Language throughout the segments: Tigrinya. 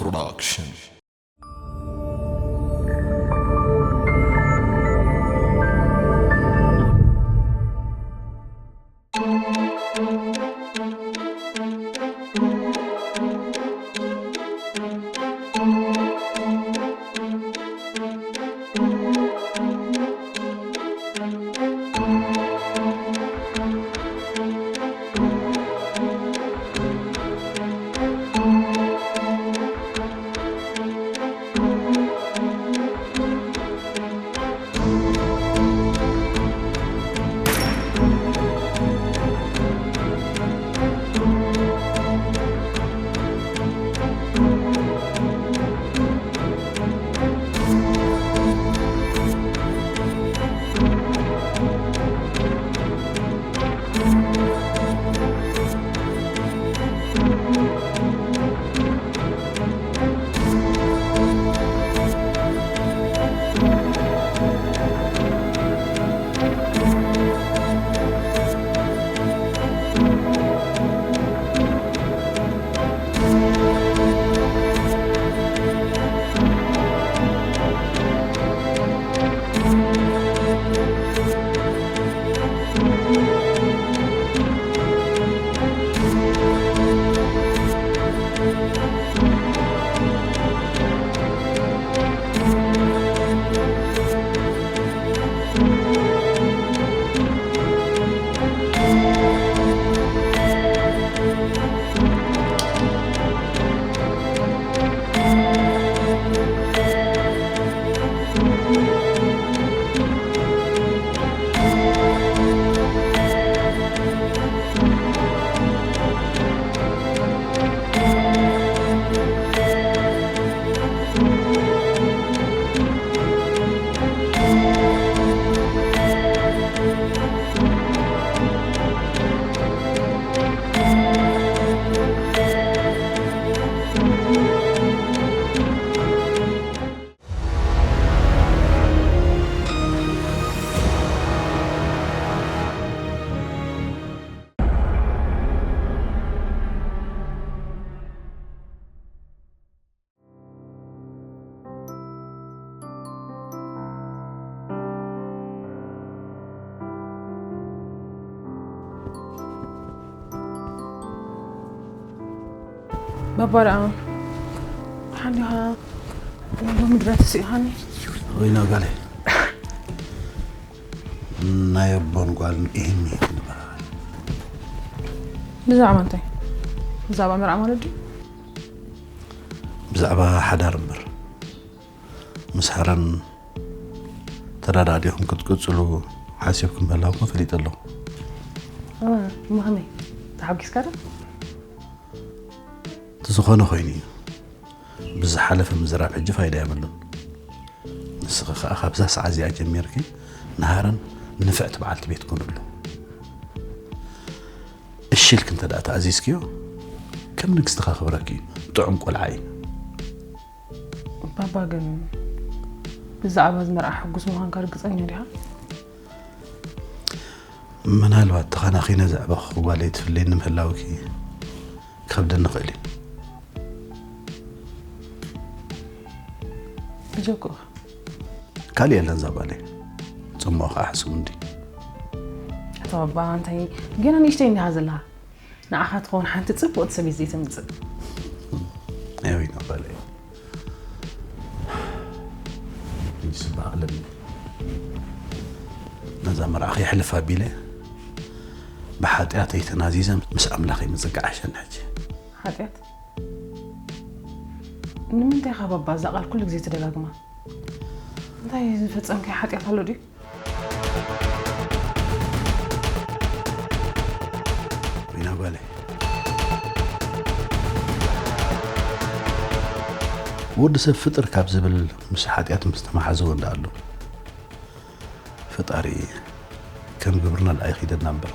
Production. ባባ ደኣ ሓንዲኻ ሎሚ ድረ ተሲእኻኒ። ወይና ጋለይ፣ ናይ ኣቦን ጓልን እሂኒ ክንበሃል። ብዛዕባ እንታይ? ብዛዕባ መርዓ ማለት ድዩ? ብዛዕባ ሓዳር እምበር። ምስ ሃረን ተረዳዲኹም ክትቅጽሉ ሓሲብኩም ምህላውኩም ፈሊጠ ኣለኹ። እወ፣ እሞ ከመይ? ተሓጒስካ ዶ? እቲ ዝኾነ ኮይኑ እዩ። ብዝሓለፈ ምዝራብ ሕጂ ፋይዳ የብሉን። ንስኺ ከኣ ካብዛ ሰዓት እዚኣ ጀሚርኪ ንሃረን ንፍዕቲ በዓልቲ ቤት ኩንሉ። እሺ ኢልኪ እንተ ደኣ ተኣዚዝክዮ፣ ከም ንግስቲ ከኽብረኪ እዩ። ጥዑም ቆልዓ እዩ። ባባ ግን ብዛዕባ እዚ መርዓ ሕጉስ ምዃንካ ርግጸኛ ዲኻ? ምናልባት ተኸናኺነ ዘዕበኹ ጓለይ ትፍለየኒ ምህላውኪ ክኸብደኒ ይኽእል እዩ። ኣጆካ። ካልእ የለን እዛ ጓለይ። ጽምዋ ከኣ ሕሱም እንዲ። ኣቶ ባባ፣ እንታይ ገና ንእሽተይ እንዲኻ ዘለኻ። ንዓኻ ትኸውን ሓንቲ ጽብቕቲ ሰበይቲ ዘይተምጽእ። ኣይ ወይና ጓለይ። ሕጂ ጽባቕ ኣለኒ። ነዛ መርዓ ከየሕልፍ ኣቢለ ብሓጢኣተይ ተናዚዘ ምስ ኣምላኸይ ምጽጋዕ ይሓሸኒ ሕጂ። ሓጢኣት? ንምንታይ ኢኻ ባባ እዛ ቃል ኩሉ ግዜ ትደጋግማ? እንታይ ዝፈጸምካዮ ሓጢኣት ኣሎ ድዩ? ወይና ጓለይ፣ ወዲ ሰብ ፍጥር ካብ ዝብል ምስ ሓጢኣት ምስ ተመሓዘወ እንዳ ኣሎ። ፈጣሪ ከም ግብርና ደኣ ይኺደና እምበር።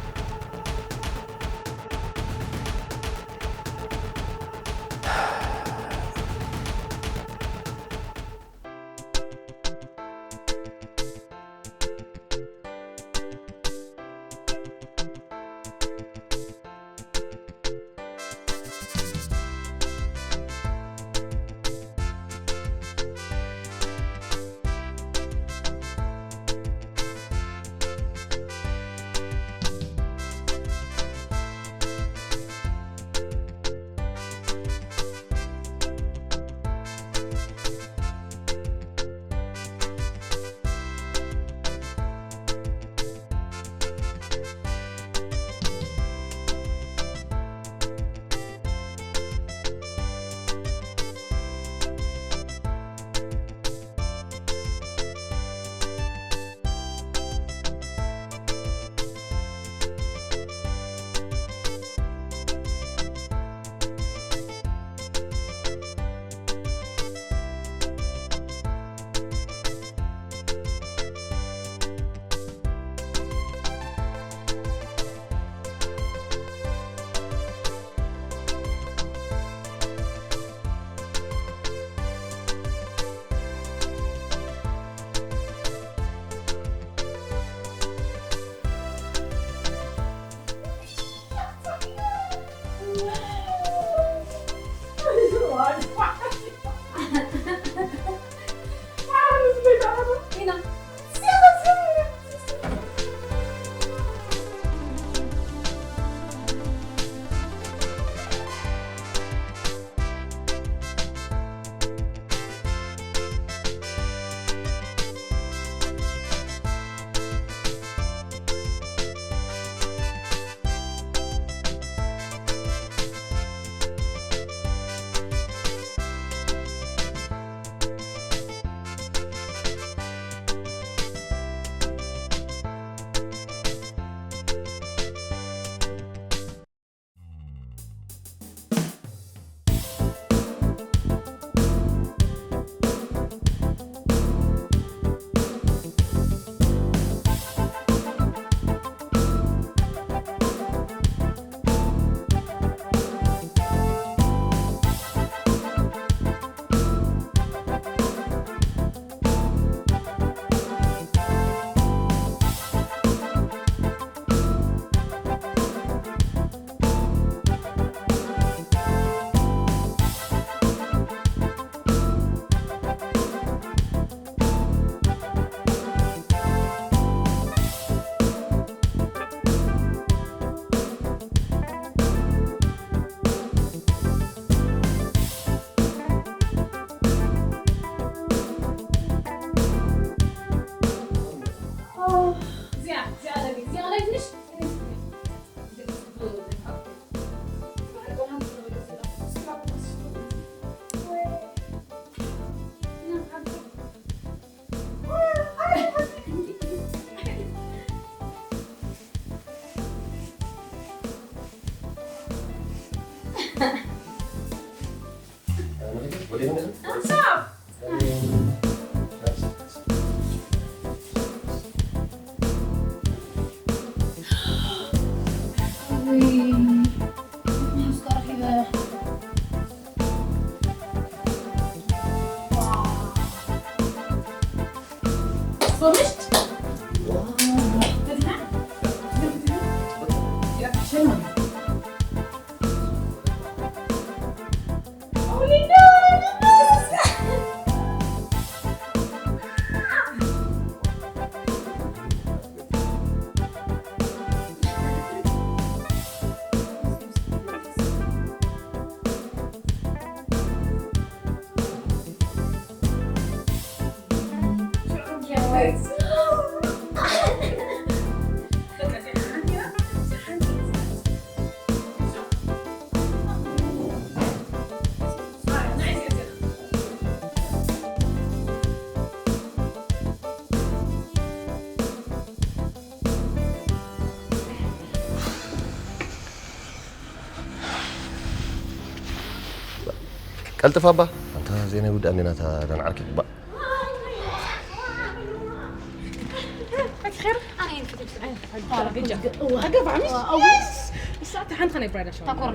ቀልጥፍ ኣባ። ኣንታ ዜና ይውዳእ እንዴ ናታ ዳን ዓርኪ ባእ።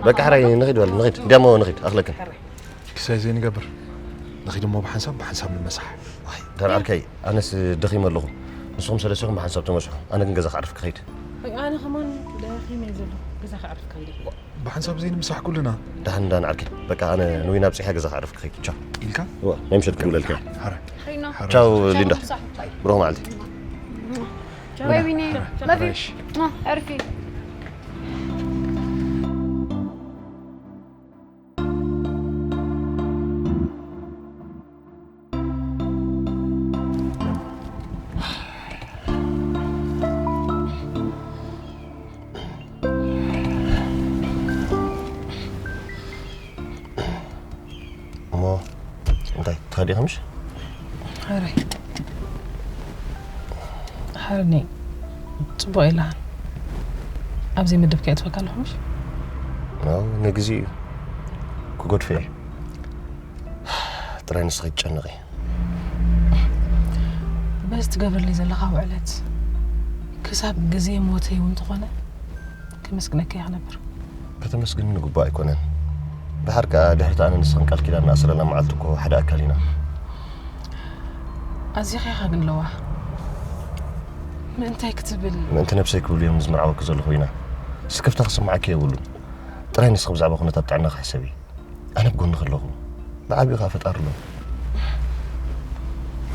በቃ ሕራይ ንኺድ በል ንኺድ እንዲያሞ ንኺድ ኣኽለክን። ክሳይ ዘይንገብር ንኺድ እሞ ብሓንሳብ ብሓንሳብ ንመሳሕ። ዳን ዓርከይ ኣነስ ደኺመ ኣለኹ። ንስኹም ሰለስኹም ብሓንሳብ ተመስሑ። ኣነ ግን ገዛ ክዓርፍ ክኸይድ። ኣነ ከማን ደኺመ እየ ዘለኹ። ገዛ ክዓርፍ ክኸይድ እየ። ብሓንሳብ ዘይንምሳሕ ኩልና። ደሓን ደሓን ዓርከይ። በቃ ኣነ ንዊና ኣብጺሐ ገዛ ክዓርፍ ክኸይድ። ቻው። ኢልካ? እዋ ናይ ምሸት ክብለልካ እየ። ሓራይ። ቻው ሊንዳ። ብሩኽ መዓልቲ። ባይ ዊኒ። ላቭ ዩ። ኣዕርፊ። እሞ እንታይ ትኸዲ ከምሽ? ሕራይ ሕርኒ ጽቡቕ ኢልሃን ኣብዚ ምድብካ የጥፈካ ኣለኹ ምሽ? ናው ንግዜ እዩ ክጎድፈ እየ። ጥራይ ንስኺ ትጨነቒ። በዚ ትገብርለይ ዘለኻ ውዕለት ክሳብ ግዜ ሞተይ እውን እንተኾነ ከመስግነካ እየ ክነብር። ከተመስግንኒ ግቡእ ኣይኮነን። ደሓር ከኣ ድሕሪ እቲ ኣነ ንስኽን ቃል ኪዳን ንኣስረላ መዓልቲ እኮ ሓደ ኣካል ኢና። ኣዚኻ ኢኻ ግን ለዋህ። ምእንታይ ክትብል? ምእንቲ ነብሰይ ክብል እዮም ዝምርዓወኪ ዘለኹ ዊና። ስክፍታ ክስምዓኪ የብሉን። ጥራይ ንስኺ ብዛዕባ ኩነታት ጥዕናኺ ሕሰቢ። ኣነ ኣብ ጎንኺ ኣለኹ። ብዓቢኡ ከኣ ፈጣሪ ኣሎ።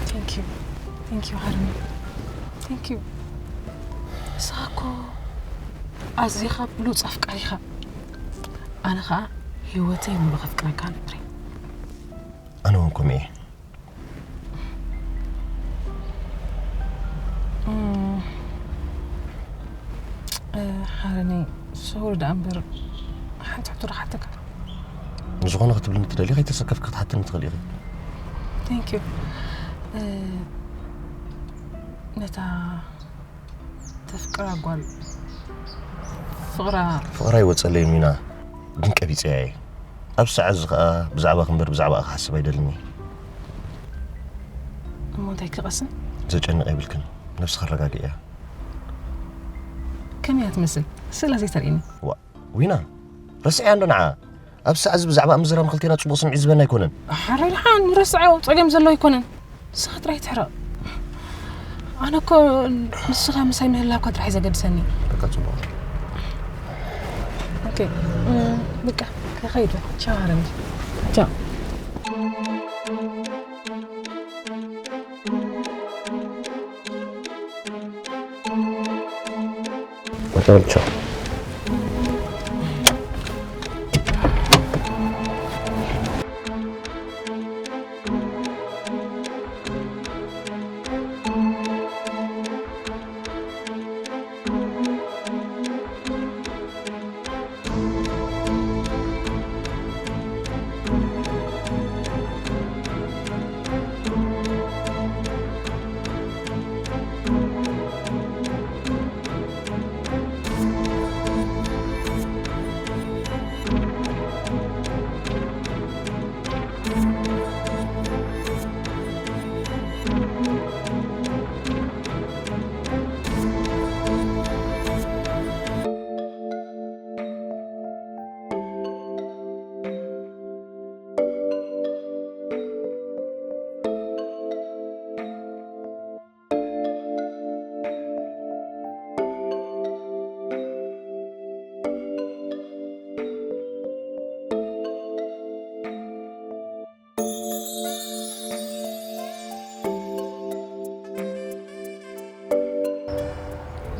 Thank you. Thank you ሃርኒ። Thank you። ንስኻ እኮ ኣዚኻ ብሉጽ ኣፍቃሪ ኢኻ። ኣነ ኸኣ ህይወተይ ሙሉእ ከፍቅረካ ነብረ። ኣነ እውን ከምኡ እየ። እም፣ እ፣ ሓረነይ፣ ሶሪ ደኣ እምበር ሓንቲ ሕቶ ክሓተካ። ንዝኾነ ክትብልኒ ትደልዪ ከይተሰከፍኪ ክትሓትኒ ትኽእሊ ኢኺ። Thank you። እ፣ ነታ ተፍቅራ ጓል ፍቕራ ፍቕራ ይወጸለይ ሚና፣ ግን ቀቢጸያ እየ። ኣብዚ ሰዓት እዚ ኸኣ ብዛዕባኺ እምበር ብዛዕባኣ ክሓስብ ኣይደልን እየ። እሞ እንታይ ክቐስን? ዘጨንቕ የብልክን። ነብስኺ ኣረጋግእያ። ከመይ እያ ትመስል? ስእላ ዘይተርእየኒ። ዋእ ዊና፣ ረሲዕያ እንዶ ንዓኣ? ኣብዚ ሰዓት እዚ ብዛዕባኣ ምዝራብ ንኽልቴና ጽቡቕ ስምዒት ዝህበና ኣይኮነን። ሓራይ ደሓን ንረስዖ፣ ጸገም ዘለዎ ኣይኮነን። ንስኻ ጥራይ ትሕረቕ። ኣነ እኮ ንስኻ ምሳይ ምህላውካ ጥራሕ እዩ ዘገድሰኒ። በቃ ጽቡቕ። ኦኬ፣ እም፣ በቃ ክኸይድ እየ። ቻው ሃረሚ። ቻው። በጣም ቻው።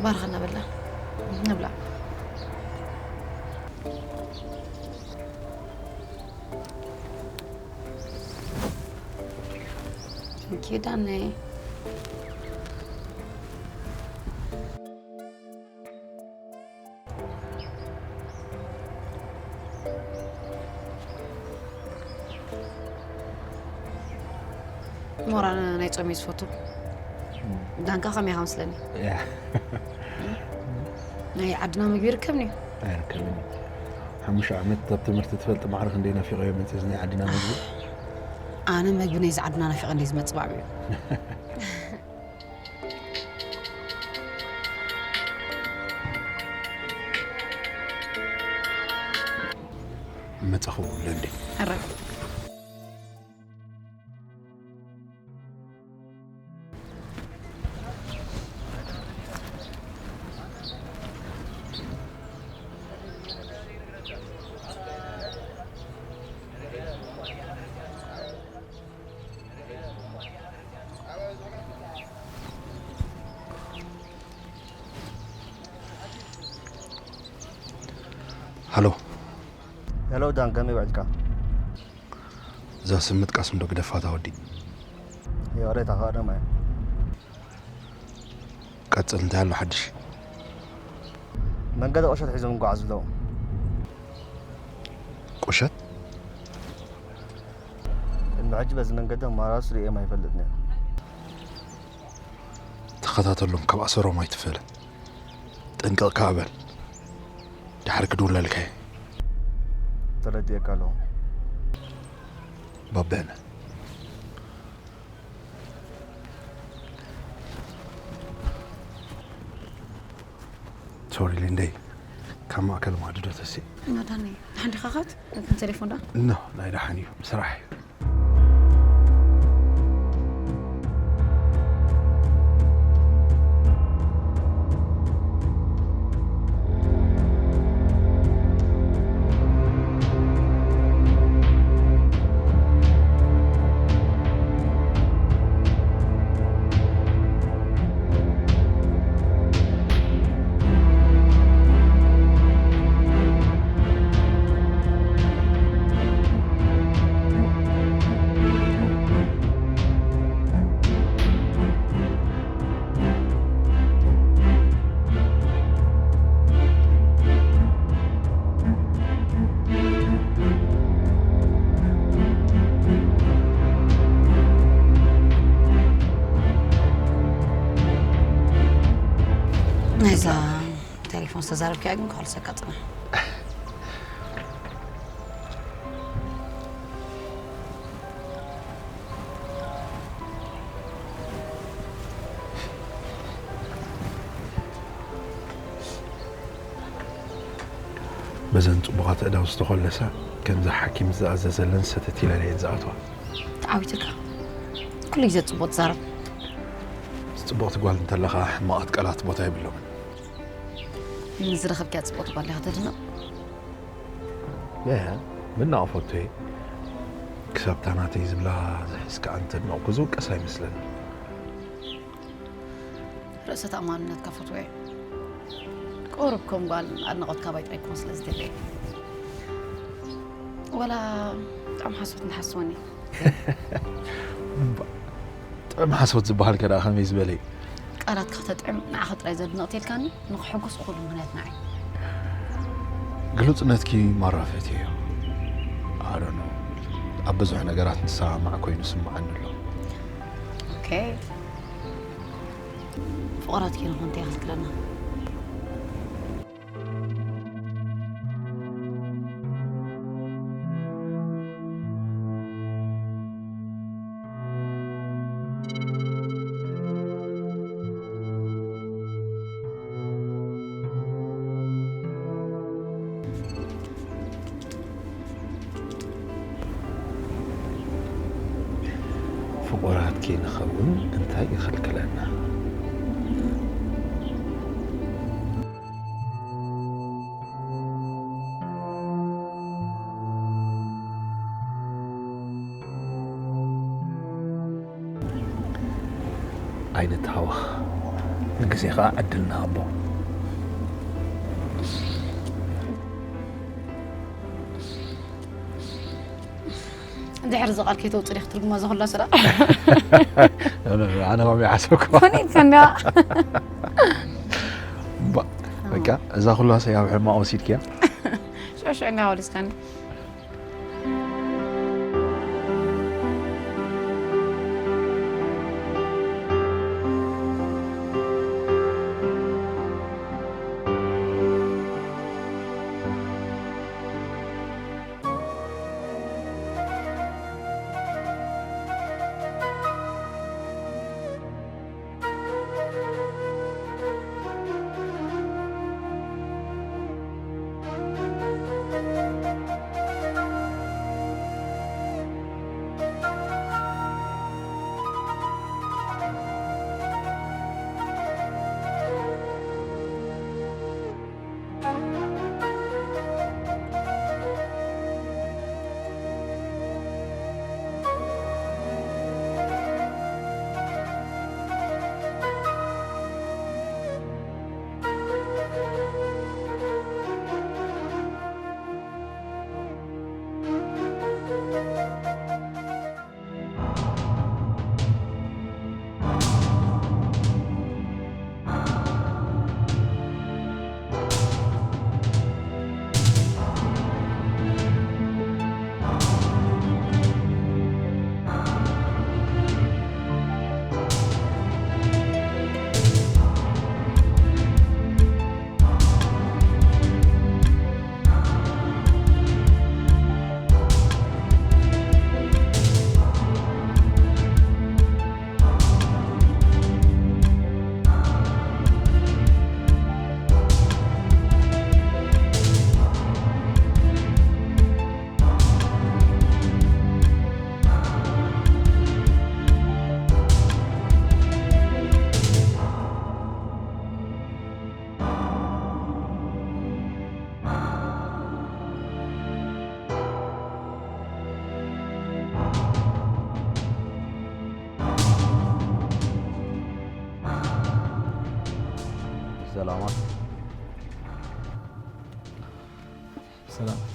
ባርኸና በላ። ንብላ። ኪዳነይ። ሞራ ናይ ጾም እዩ ዝፈቱ። ዳንካ ከመይ ኢኻ መስለኒ? ያ። ናይ ዓድና ምግቢ ይርከብኒ እዩ። ኣይርከብን እዩ። ሓሙሽተ ዓመት ኣብ ትምህርቲ ትፈልጥ ማዕረ ክንደይ ናፊቐዮ መፅእ እዚ ናይ ዓድና ምግቢ። ኣነ ምግቢ ናይዚ ዓድና ናፊቐ እንደ ዝመፅእ ባዕሉ እዩ። መጻኹ ለንዲ። ኣረ። ሃሎ። ሄሎ ዳን፣ ከመይ ውዕልካ? እዛ ስም ምጥቃስ እንዶ ግደፋታ ወዲ። ይቕሬታ፣ ከቐደም እየ። ቀጽል፣ እንታይ ኣሎ ሓድሽ? መንገዲ ቁሸት ሒዞም ይጓዓዙ ኣለዉ። ቁሸት? ቅድሚ ሕጂ በዚ መንገዲ ኣማራርስ ርእዮም ኣይፈልጥን እየ። ተኸታተሎም፣ ካብ ኣሰሮም ኣይትፈለ። ጥንቅቕ ከኣ በል። ድሓር ክድውለልካ እየ። ተረዲኤካ ኣለኹ። ባበነ። ሶሪ ሊንደይ፣ ካብ ማእከል ማዕድዶ ተሲ። ናዳኒ፣ ደሓን ዲኻ ካት? ነተን ቴሌፎን ዳ? ኖ፣ ናይ ደሓን እዩ፣ ስራሕ እዩ። ናይዛ ቴሌፎን ዝተዛረብክያ ግን ክኸልሰካ ጽናሕ። በዘን ጽቡቓት ኣእዳው ዝተኾለሳ፣ ከምዛ ሓኪም ዝኣዘዘለን ሰተት ኢለን እየን ዝኣትዋ። ተዓዊትካ። ኩሉ ግዜ ጽቡቕ ትዛረብ። ጽቡቕቲ ጓል እንተለኻ ሕማቓት ቃላት ቦታ የብሎምን። ንዝረኸብክያ ጽቡቕቲ ጓል ዲኻ ተድንቕ? ያ፣ ብናቕ ፈቶ እየ። ክሳብታ ናተይ ዝብላ ዝሕዝ ከኣ እንተድነቕኩ ዝውቀስ ኣይመስለንን። ርእሰ ተኣማንነትካ ፈትወዮ። ቁሩብ ከም ጓል ኣድናቖት ካባይ ጥራይ ክኾን ስለ ዝደለየ። ወላ ጥዑም ሓሶት እንተሓስወኒ። እምባ፣ ጥዑም ሓሶት ዝበሃል ከ ደኣ ከመይ ዝበለ እዩ? ቃላትካ ከተጥዕም ንዓኻ ጥራይ ዘድንቕ ተልካኒ፣ ንኽሕጎስ እኹል ምኽንያት ንዓይ። ግሉጽነትኪ ማራ ፈትየዮ። I don't know። ኣብ ብዙሕ ነገራት ንሰማማዕ ኮይኑ ስምዓኒ ኣሎ። ኦኬ። ፍቑራት ኪንኹን እንታይ ይኽልክለና? ፍቑራት ከይንኸውን እንታይ ይኽልክለና? ኣይንተሃወኽ። ንግዜኻ ዕድል ንሃቦ። እንድሕር እዚ ቃል ከይተውፅእ ዲኺ ትርጉማ እዛ ኩላ ስራ? ኣነ ከምኡ ይሓሰብኩ። ኮነ ኢልካ እንዳ ባ- በቃ እዛ ኩላ ሰ ኣብ ሕማቕ ወሲድክያ። ሽዑ ሽዑ እንዳ ወሊስካኒ። ሰላማት። ሰላማት።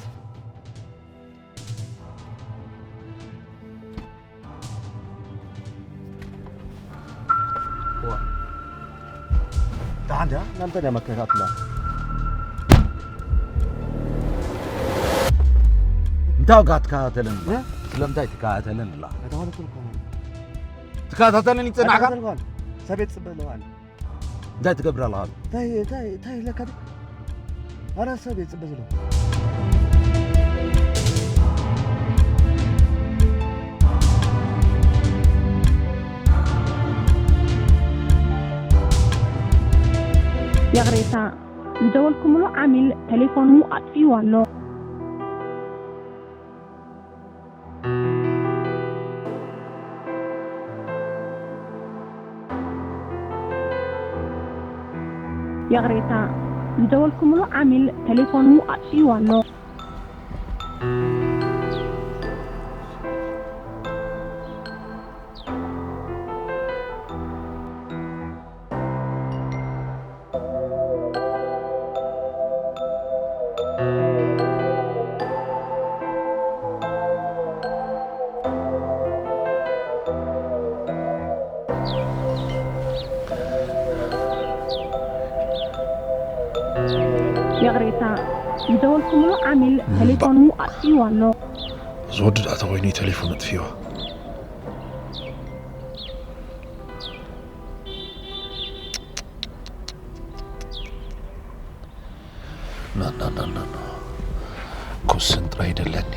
ደሓን ድያ? ናምንታይ ድያ መከታትላ? እንታይ ወጋ ትከታተለኒ? ስለምንታይ ትከታተለኒ ኣላ? ትከታተለኒ ይጸናዕካ? ሰበይ ትጽበ ኣለዋ። እንታይ ትገብር ኣለኻ? እንታይ እንታይ እንታይ ኢለካ ዲ? ኣረ ሰብ እየ ጽበ ዝሎ። ይቕሬታ፣ ዝደወልኩምሉ ዓሚል ተሌፎኑ ኣጥፊእዎ ኣሎ። ይቕሬታ፣ ዝደወልኩምሉ ዓሚል ተሌፎኑ ኣጥፊእዎ ኣሎ። ይቕሬታ፣ ዝደወልኩምሉ ዓሚል ተሌፎኑ ኣጥፊእዎ ኣሎ። እዚ ወዲ ደኣ ተኾይኑ እዩ ተሌፎን ኣጥፊእዋ። ና ና ና ና ና። ክውስን ጥራይ ይደለኒ።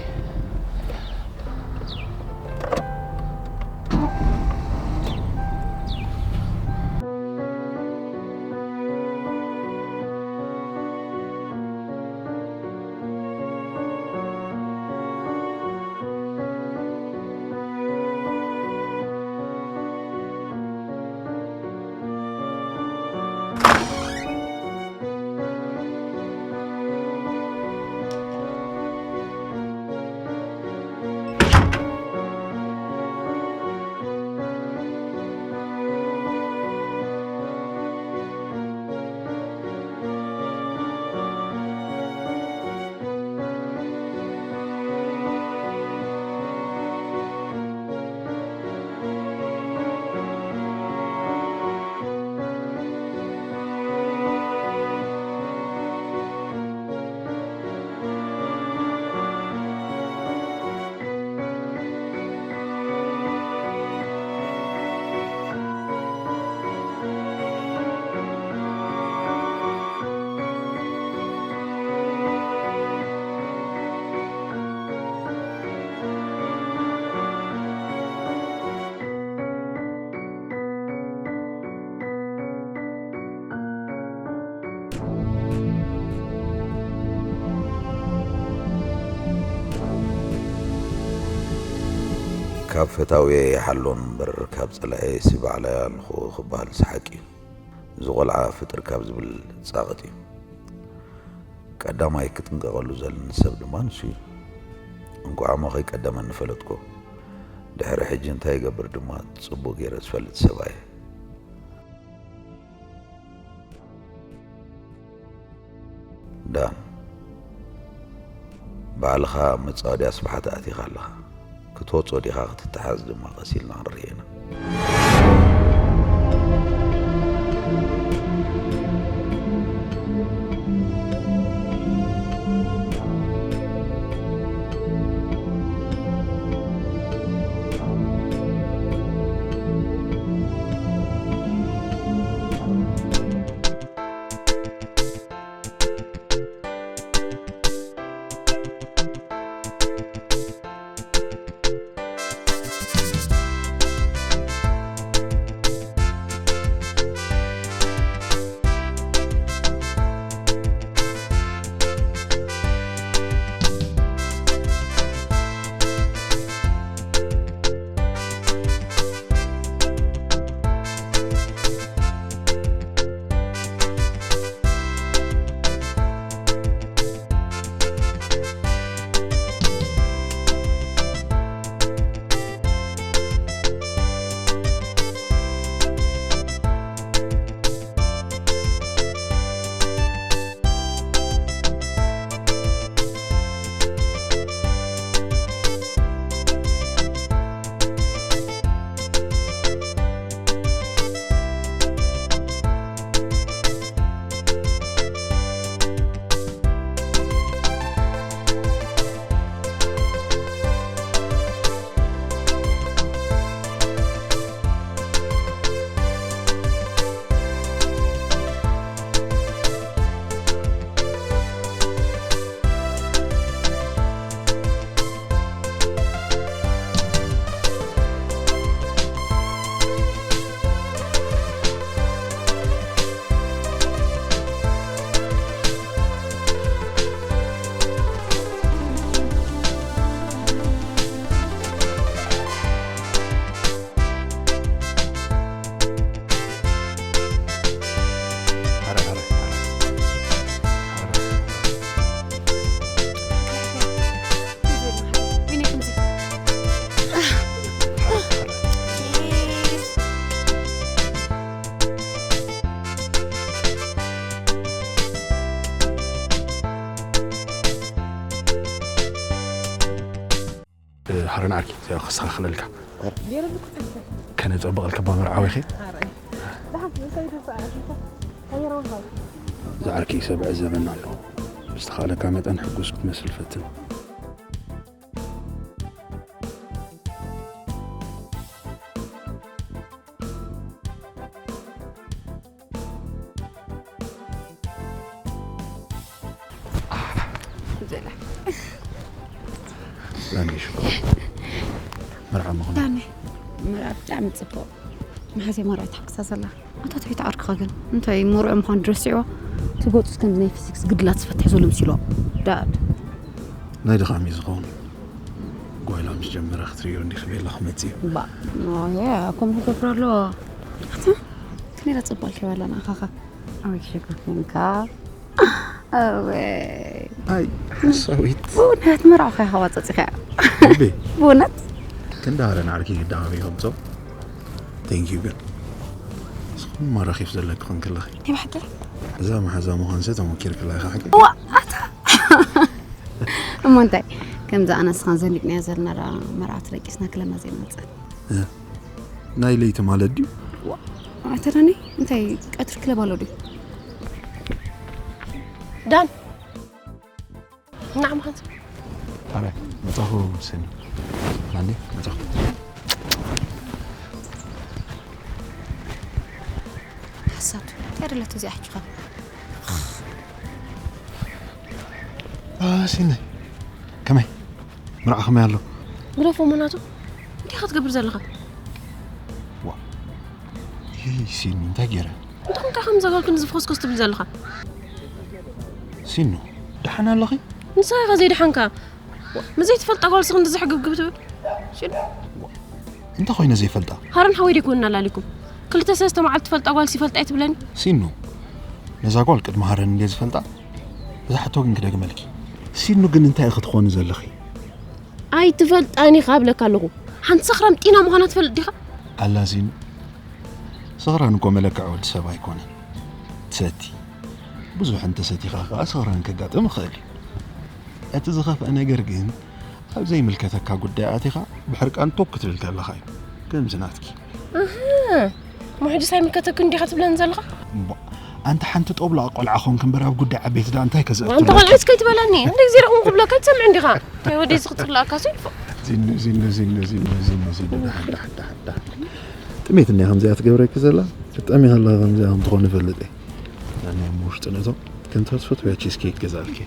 ካብ ፈታውየ ይሓሎ እምበር ካብ ጸላኤ ሲ ባዕላ ኣለኹ ክበሃል ሰሓቂ እዩ። እዚ ቆልዓ ፍጥር ካብ ዝብል ጻቕጥ እዩ። ቀዳማይ ክጥንቀቐሉ ዘለኒ ሰብ ድማ ንሱ እዩ። እንቋዕ እሞ ከይቀደመኒ ፈለጥኩ። ድሕሪ ሕጂ እንታይ ይገብር ድማ ጽቡቕ ገይረ ዝፈልጥ ሰብኣይ። ዳን፣ ባዕልኻ ኣብ መጻወድያ ስፍሓት ኣቲኻ ኣለኻ። ክትወጾ ዲኻ ክትተሓዝ ድማ ቀስ ኢልና ክንርኢ ኢና። ሓረን ዓርኪ፣ እዚኣ ከስተኻኽለልካ። ከነጸብቐልካ እባ መርዓዊ ኸ? ዝዓርከይ ሰብ ዕዘበና ኣሎ። ብዝተኻእለካ መጠን ሕጉስ ክትመስል ፈትን። ዳኒ፣ ሽኮር። መርዓ ምዃኑ። ዳኒ፣ መርዓ ብጣዕሚ ጽቡቕ። መሓዝያ መርዓ ተሓጉሳ ዘላ። ኣታ ትሕቲ ዓርክኻ ግን እንታይ መርዑ ምዃኑ ድረስ ስዒዋ? እቲ ገጹስ ከምዚ ናይ ፊዚክስ ግድላት ዝፈትሕ ዘሎ መሲልዋ። ዳድ። ናይ ድኻም እዩ ዝኸውን። ጓይላ ምስ ጀመረ ክትርእዮ እንዲኺ ቤላ ክመጽእ እዩ። ባ፣ ኖ፣ ያ፣ ከምኡ ክገብር ኣለዎ። ኣታ፣ ከመይ ኢላ ጸባልካ ይባላ ንኣኻኻ? ኣወይ ክሸግር ኮንካ። ኣወይ። ኣይ፣ ሓሳዊት። ብእውነት መርዓኻ ኢኻ ዋጸጺኻ። ልቢ። ብእውነት? ክንዲ ሃረን ዓርኪ ግዳ ሃበይ ከምጾ። Thank you ግን። እስኹም ማራኺፍ ዘለኪ ኾን ከለኺ። ናይ ብሓቂ? እዛ መሓዛ ምዃንሰ ተሞኪርክላ ኢኻ ሓቂ? ዋ፣ ኣታ። እሞ እንታይ? ከምዛ ኣነ ንስኻን ዘኒቕናያ ዘለና መርዓ ተደቂስና ክለና ዘይንመጽእ። እ፣ ናይ ለይቲ ማለት ድዩ? ዋ፣ ኣታ ዳኒ፣ እንታይ ቀትሪ ክለብ ኣሎ ድዩ? ዳን፣ ንዓ መሓዝ። ኣረ፣ መጻኹ ስኒ። ናኒ፣ መጻኹ። ሓሳት፣ እንታይ ደለቶ እዚኣ ሕጂ ኸ? አ፣ ሲነይ፣ ከመይ? መርዓ ከመይ ኣሎ? ግደፎ መናቱ፣ እንታይ ኢኻ ትገብር ዘለኻ? ዋ፣ ይሄ ሲኒ እንታይ ገይረ? እንታይ ኮንካ ከም ዘጋልኩ ንዝፍኾስኮስ ትብል ዘለኻ? ሲኖ፣ ደሓን ኣለኺ? ንስኻ ኢኻ ዘይደሓንካ። ዋ፣ ምስ ዘይትፈልጣ ጓል ስኽ እንደዚ ሕግብግብ ትብል? ሲኖ። ዋ፣ እንታይ ኮይነ ዘይፈልጣ? ሃረን ሓወይ ደይኮንና ላሊኩም። ክልተ ሰለስተ መዓልቲ ትፈልጣ ጓል ሲፈልጣ እየ ትብለኒ። ሲኑ፣ ነዛ ጓል ቅድሚ ሃረን እንድየ ዝፈልጣ። እዛ ሕቶ ግን ክደግመልኪ። ሲኑ ግን እንታይ ኢኺ ትኾኒ ዘለኺ? ኣይትፈልጣን ኢኻ እብለካ ኣለኹ። ሓንቲ ሰኽራም ጢና ምዃና ትፈልጥ ዲኻ? ኣላ ሲኑ፣ ሰኽራን እኮ መለክዒ ወዲ ሰብ ኣይኮነን። ትሰቲ። ብዙሕ እንተሰቲኻ ከኣ ሰኽራን ከጋጥም ይኽእል እዩ። እቲ ዝኸፍአ ነገር ግን ኣብ ዘይምልከተካ ጉዳይ ኣቲኻ ብሕርቃን ቶክ ክትብል ከለኻ እዩ። ከምዚ ናትኪ። ኣህ፣ እሞ ሕጂ ሳይምልከተክን ዲኻ ትብለኒ ዘለኻ? እሞ፣ ኣንቲ ሓንቲ ጦብላቕ ቆልዓ ኾንክ እምበር ኣብ ጉዳይ ዓበይቲ ደኣ እንታይ ከዘእቱ ኣንተ ኣለካ? ቆልዓ እስከ ትበለኒ። እንደ ግዜ ረኹም ክብለካ ትሰምዕ እንዲኻ? እንታይ ወደይ ዝኽትርላካ ሲ? ዚኑ፣ ዚኑ፣ ዚኑ፣ ዚኑ፣ ዚኑ፣ ዚኑ፣ ዚኑ፣ ዳሕ፣ ዳሕ፣ ዳሕ፣ ዳሕ። ጥሜት እኒኣ ከምዚኣ ትገብረኪ ዘላ? ክትጠሚ ከለኻ ከምዚኣ ከም ትኾኒ እፈልጥ እየ። ኣነ እሞ ውሽጢ ነቶም ከምታ ትፈትውያ ቺዝ ኬክ ገዛልኪ።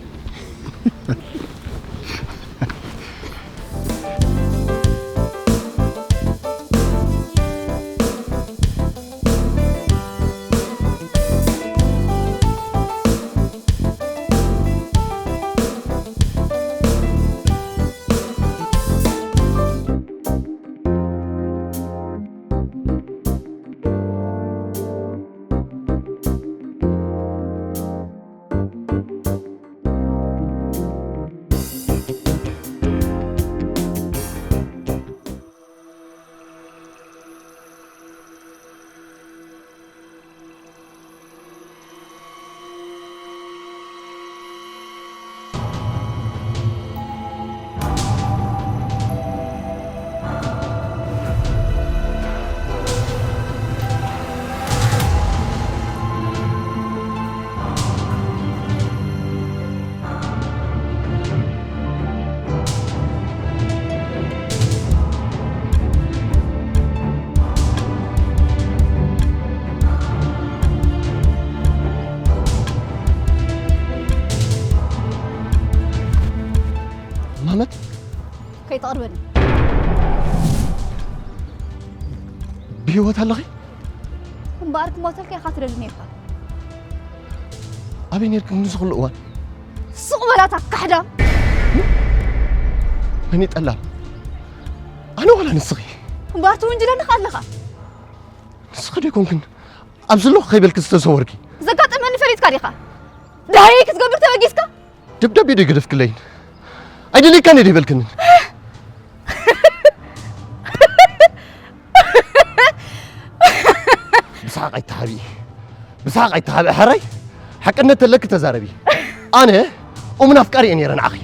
ማመት ከይተቕርበኒ። ብህይወት ኣለኺ? እምበኣር ክሞተልካ ኢኻ ትደሊ ነይርካ። ኣበይ ነይርኪ ንዚ ኩሉ እዋን? ስቕ በላታ ካሕዳ። መን ይጠላም? ኣነ ዋላ ንስኺ? እምበኣር ትውንጅለኒ ከኣ ኣለኻ። ንስኺ ዶ ኣይኮንክን ኣብ ዘለኹ ከይበልኪ ዝተሰወርኪ? ዘጋጠመኒ ፈሊጥካ ዲኻ? ዳሃየይ ክትገብር ተበጊስካ? ደብዳቤ ዶ ይገደፍክለይን? ኣይደልየካን እየ ዶ ኣይበልክንን? ብስሓቕ ኣይተሃቢ። ብስሓቕ ኣይተሃቢ፣ ሕራይ? ሓቅነት ተለኪ ተዛረቢ። ኣነ እሙን ኣፍቃሪ እየ ነይረ ንዓኺ።